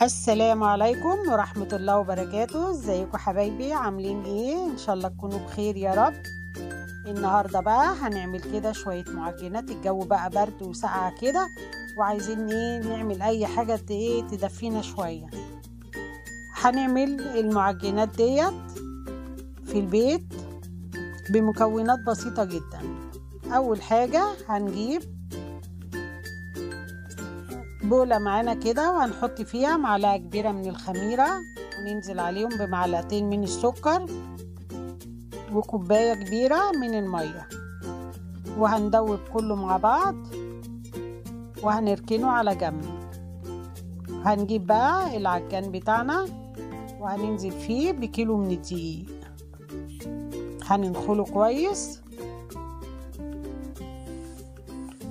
السلام عليكم ورحمة الله وبركاته. ازيكم حبايبي، عاملين ايه؟ ان شاء الله تكونوا بخير يا رب. النهاردة بقى هنعمل كده شوية معجنات. الجو بقى برد وسقعة كده، وعايزين ايه نعمل اي حاجة ايه تدفينا شوية. هنعمل المعجنات ديت في البيت بمكونات بسيطة جدا. اول حاجة هنجيب بولة معانا كده، وهنحط فيها معلقة كبيرة من الخميرة، وننزل عليهم بمعلقتين من السكر وكوباية كبيرة من المية، وهندوب كله مع بعض وهنركنه على جنب. هنجيب بقى العجان بتاعنا وهننزل فيه بكيلو من الدقيق، هننخله كويس.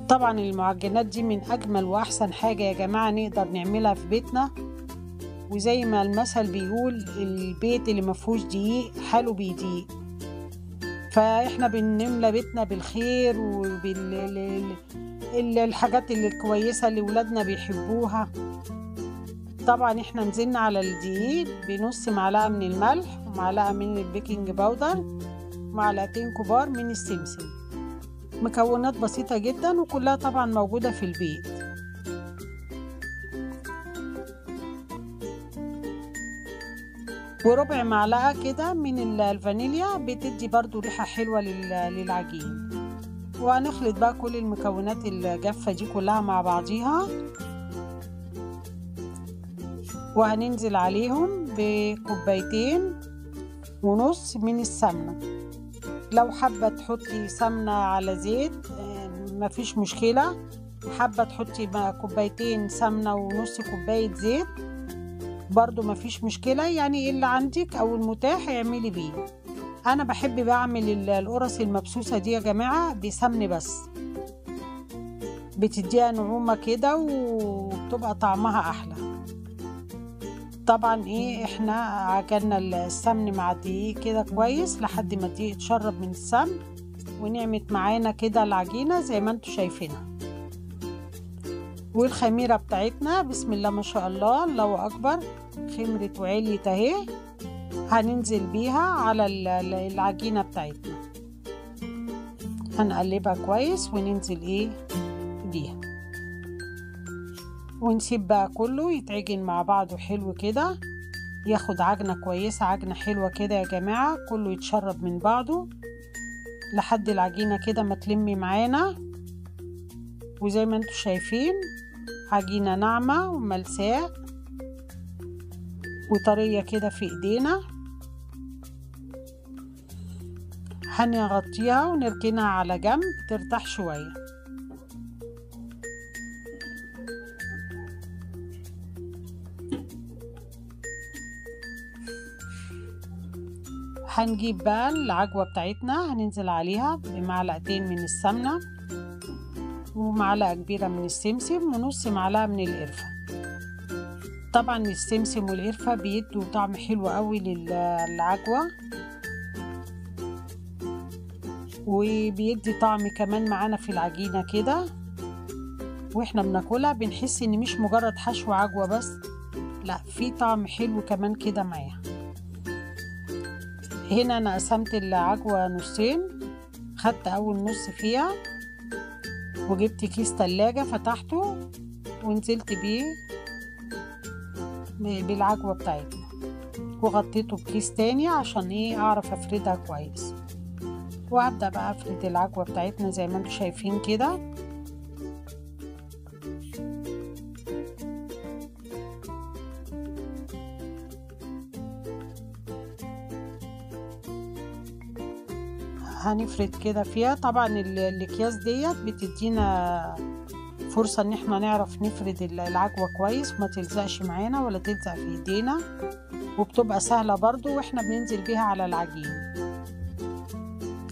طبعا المعجنات دي من اجمل واحسن حاجة يا جماعة نقدر نعملها في بيتنا، وزي ما المثل بيقول البيت اللي مفيهوش دقيق حاله بيضيق. فاحنا بنملى بيتنا بالخير وبالحاجات اللي الكويسة اللي ولادنا بيحبوها. طبعا احنا نزلنا على الدقيق بنص معلقة من الملح ومعلقة من ال baking powder ومعلقتين كبار من السمسم. مكونات بسيطة جدا وكلها طبعا موجودة في البيت. وربع معلقة كده من الفانيليا بتدي برضو ريحة حلوة للعجين. وهنخلط بقى كل المكونات الجافة دي كلها مع بعضيها، وهننزل عليهم بكوبايتين ونص من السمنة. لو حابة تحطي سمنة على زيت مفيش مشكلة، حابة تحطي كوبايتين سمنة ونص كوباية زيت برضو مفيش مشكلة، يعني اللي عندك او المتاح اعملي بيه. انا بحب بعمل القرص المبسوسة دي يا جماعة بسمن بس، بتديها نعومة كده وبتبقى طعمها احلى. طبعا ايه احنا عجلنا السمن مع الدقيق كده كويس لحد ما الدقيق اتشرب من السمن ونعمت معانا كده العجينة زي ما انتم شايفينها. والخميرة بتاعتنا بسم الله ما شاء الله الله اكبر خمرت وعليت اهي، هننزل بيها على العجينة بتاعتنا، هنقلبها كويس وننزل ايه بيها، ونسيب بقى كله يتعجن مع بعضه حلو كده، ياخد عجنة كويسة، عجنة حلوة كده يا جماعة، كله يتشرب من بعضه لحد العجينة كده ما تلمي معانا. وزي ما انتم شايفين عجينة ناعمة وملساء وطرية كده في ايدينا. هنغطيها ونركنها على جنب ترتاح شوية. هنجيب بقى العجوة بتاعتنا، هننزل عليها بمعلقتين من السمنة ومعلقة كبيرة من السمسم ونص معلقة من القرفة. طبعا السمسم والقرفة بيدوا طعم حلو قوي للعجوة، وبيدي طعم كمان معانا في العجينة كده واحنا بناكلها، بنحس ان مش مجرد حشو عجوة بس، لا في طعم حلو كمان كده معاها. هنا انا قسمت العجوة نصين، خدت اول نص فيها وجبت كيس تلاجة فتحته ونزلت بيه بالعجوة بتاعتنا، وغطيته بكيس تاني عشان ايه اعرف افردها كويس. وهبدأ بقى افرد العجوة بتاعتنا زي ما انتم شايفين كده. هنفرد كده فيها. طبعا الاكياس ديت بتدينا فرصة ان احنا نعرف نفرد العجوة كويس، ما تلزقش معانا ولا تلزق في ايدينا، وبتبقى سهلة برضو واحنا بننزل بيها على العجين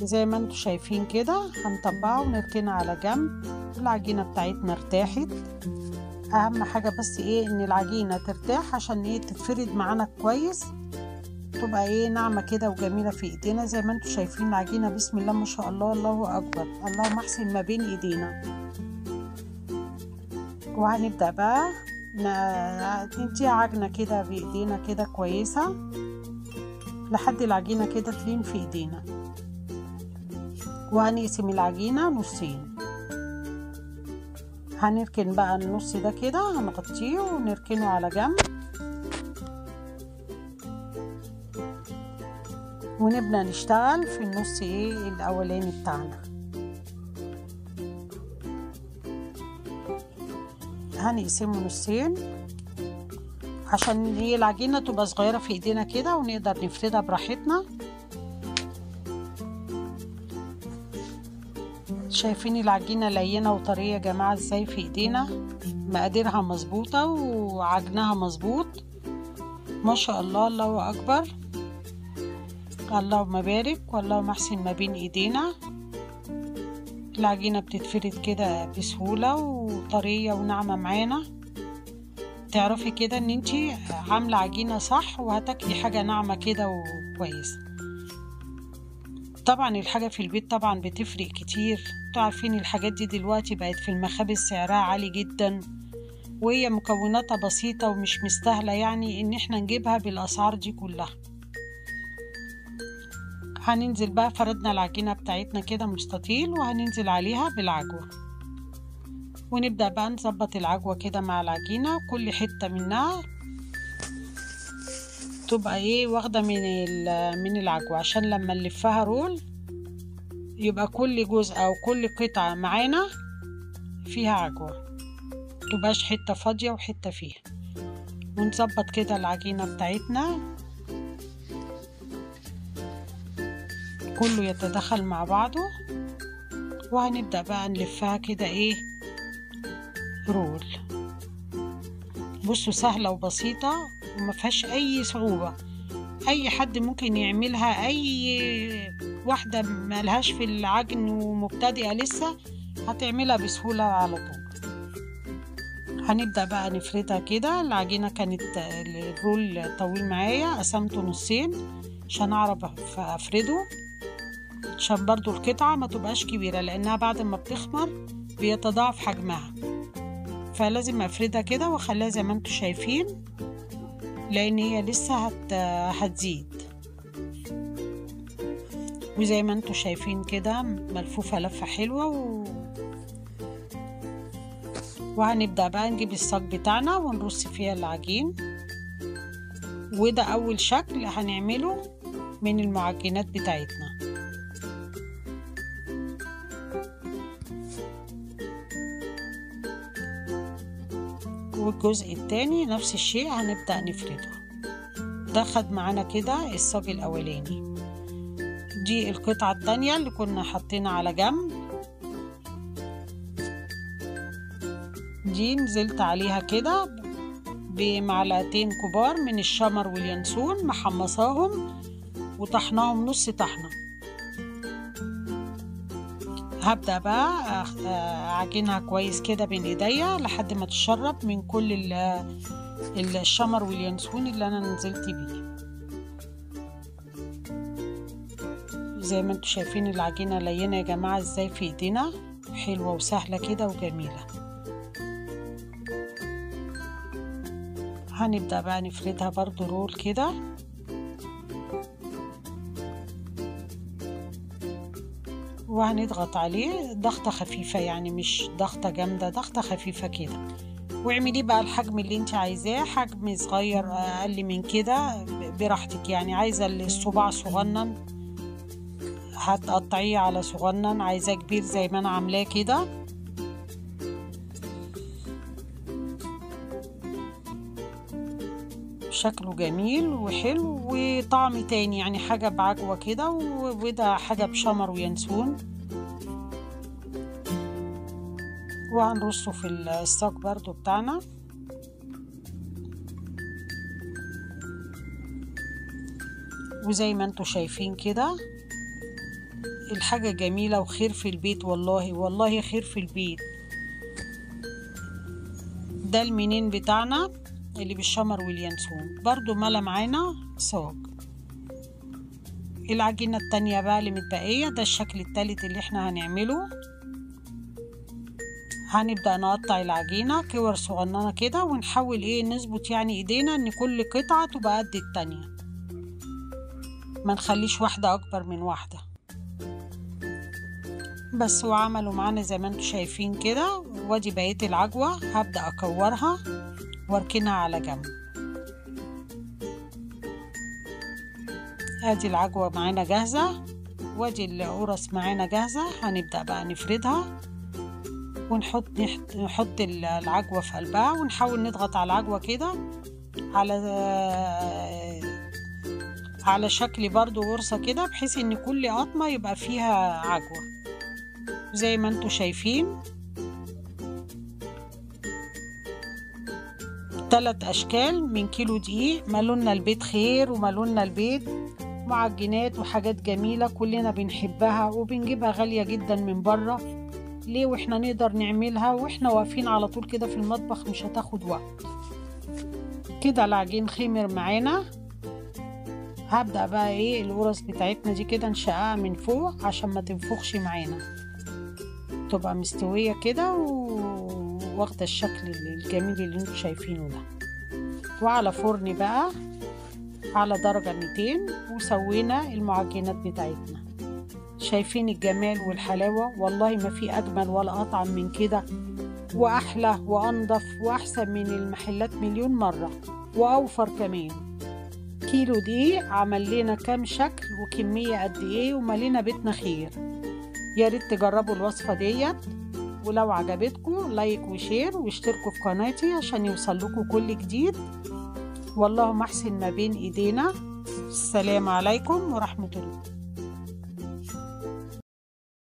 زي ما انتم شايفين كده. هنطبقها ونركنها على جنب. العجينة بتاعتنا ارتاحت. اهم حاجة بس ايه ان العجينة ترتاح عشان ايه تتفرد معانا كويس، تبقى ايه ناعمة كده وجميلة في ايدينا. زي ما انتم شايفين العجينة بسم الله ما شاء الله الله اكبر اللهم احسن ما بين ايدينا. وهنبدا بقى نديها عجنة كده بايدينا كده كويسة لحد العجينة كده تلين في ايدينا. وهنقسم العجينة نصين، هنركن بقى النص ده كده، هنغطيه ونركنه على جنب، ونبدأ نشتغل في النص ايه الاولاني بتاعنا. هنقسمه نصين عشان هي العجينة تبقى صغيرة في ايدينا كده ونقدر نفردها براحتنا. شايفين العجينة لينة وطرية يا جماعة ازاي في ايدينا، مقاديرها مظبوطة وعجنها مظبوط ما شاء الله، الله اكبر، اللهم بارك واللهم احسن ما بين ايدينا. العجينة بتتفرد كده بسهولة وطرية وناعمة معانا. تعرفي كده ان انتي عاملة عجينة صح وهتاكلي حاجة ناعمة كده وكويسة. طبعا الحاجة في البيت طبعا بتفرق كتير، انتوا عارفين الحاجات دي دلوقتي بقت في المخابز سعرها عالي جدا، وهي مكوناتها بسيطة ومش مستاهلة يعني ان احنا نجيبها بالاسعار دي كلها. هننزل بقى، فردنا العجينة بتاعتنا كده مستطيل، وهننزل عليها بالعجوة، ونبدأ بقى نظبط العجوة كده مع العجينة، كل حتة منها تبقى ايه واخدة من العجوة، عشان لما نلفها رول يبقى كل جزء او كل قطعة معانا فيها عجوة، متبقاش حتة فاضية وحتة فيها. ونظبط كده العجينة بتاعتنا كله يتدخل مع بعضه، وهنبدأ بقى نلفها كده ايه رول. بصوا سهلة وبسيطة وما فيهاش اي صعوبة، اي حد ممكن يعملها، اي واحدة مالهاش في العجن ومبتدئة لسه هتعملها بسهولة على طول. هنبدأ بقى نفردها كده. العجينة كانت الرول طويل معايا، قسمته نصين عشان اعرف افرده، عشان برضو القطعة ما تبقاش كبيرة لانها بعد ما بتخمر بيتضاعف حجمها، فلازم افردها كده واخليها زي ما انتم شايفين لان هي لسه هتزيد. وزي ما انتم شايفين كده ملفوفة لفة حلوة. وهنبدأ بقى نجيب الصاج بتاعنا ونرص فيها العجين، وده اول شكل هنعمله من المعجنات بتاعتنا. والجزء التاني نفس الشيء هنبدأ نفرده. ده خد معانا كده الصاج الاولاني. دي القطعة التانية اللي كنا حاطينها على جنب، دي نزلت عليها كده بمعلقتين كبار من الشمر واليانسون، محمصاهم وطحناهم نص طحنة. هبدأ بقى اعجنها كويس كده بين ايديا لحد ما تشرب من كل الشمر واليانسون اللي انا نزلت بيه. زي ما انتم شايفين العجينة لينة يا جماعة ازاي في ايدينا، حلوة وسهلة كده وجميلة. هنبدأ بقى نفردها برضو رول كده. وهنضغط عليه ضغطة خفيفة، يعني مش ضغطة جامدة، ضغطة خفيفة كده. واعمليه بقى الحجم اللي انت عايزاه، حجم صغير اقل من كده براحتك، يعني عايزة الصباع صغنن هتقطعيه على صغنن، عايزاه كبير زي ما انا عاملاه كده. شكله جميل وحلو وطعم تاني، يعني حاجة بعجوة كده وده حاجة بشمر وينسون. وهنرصه في الصاج برضو بتاعنا. وزي ما انتوا شايفين كده الحاجة جميلة وخير في البيت، والله والله خير في البيت. ده المنين بتاعنا اللي بالشمر واليانسون برضو ملا معانا صاج. العجينة التانية بقى اللي متبقية، ده الشكل التالت اللي احنا هنعمله. هنبدأ نقطع العجينة كور صغننة كده، ونحاول ايه نظبط يعني ايدينا ان كل قطعة تبقى قد التانية، ما نخليش واحدة اكبر من واحدة بس. وعملوا معانا زي ما انتم شايفين كده. وادي بقية العجوة هبدأ اكورها واركنها على جنب. ادي العجوة معانا جاهزة، وادي القرص معانا جاهزة. هنبدأ بقى نفردها ونحط نحط العجوة في قلبها، ونحاول نضغط على العجوة كده على شكل برضو قرصة كده، بحيث ان كل قطمة يبقى فيها عجوة زي ما انتم شايفين. 3 اشكال من كيلو دقيق، مالولنا البيت خير ومالولنا البيت معجنات وحاجات جميلة كلنا بنحبها وبنجيبها غالية جدا من بره، ليه واحنا نقدر نعملها واحنا واقفين على طول كده في المطبخ، مش هتاخد وقت. كده العجين خمر معانا. هبدأ بقى ايه القرص بتاعتنا دي كده نشقها من فوق عشان ما تنفخش معانا، تبقى مستوية كده واخدة الشكل الجميل اللي انتوا شايفينه ده. وعلى فرن بقى على درجة 200، وسوينا المعجنات بتاعتنا. شايفين الجمال والحلاوة؟ والله ما في أجمل ولا أطعم من كده، وأحلى وأنضف وأحسن من المحلات مليون مرة، وأوفر كمان. كيلو دقيق عمل لنا كام شكل وكمية قد إيه، ومالينا بيتنا خير. يا ريت تجربوا الوصفة ديت، ولو عجبتكم like و share واشتركوا في قناتي عشان يوصل لكم كل جديد. واللهم احسن ما بين ايدينا. السلام عليكم ورحمة الله.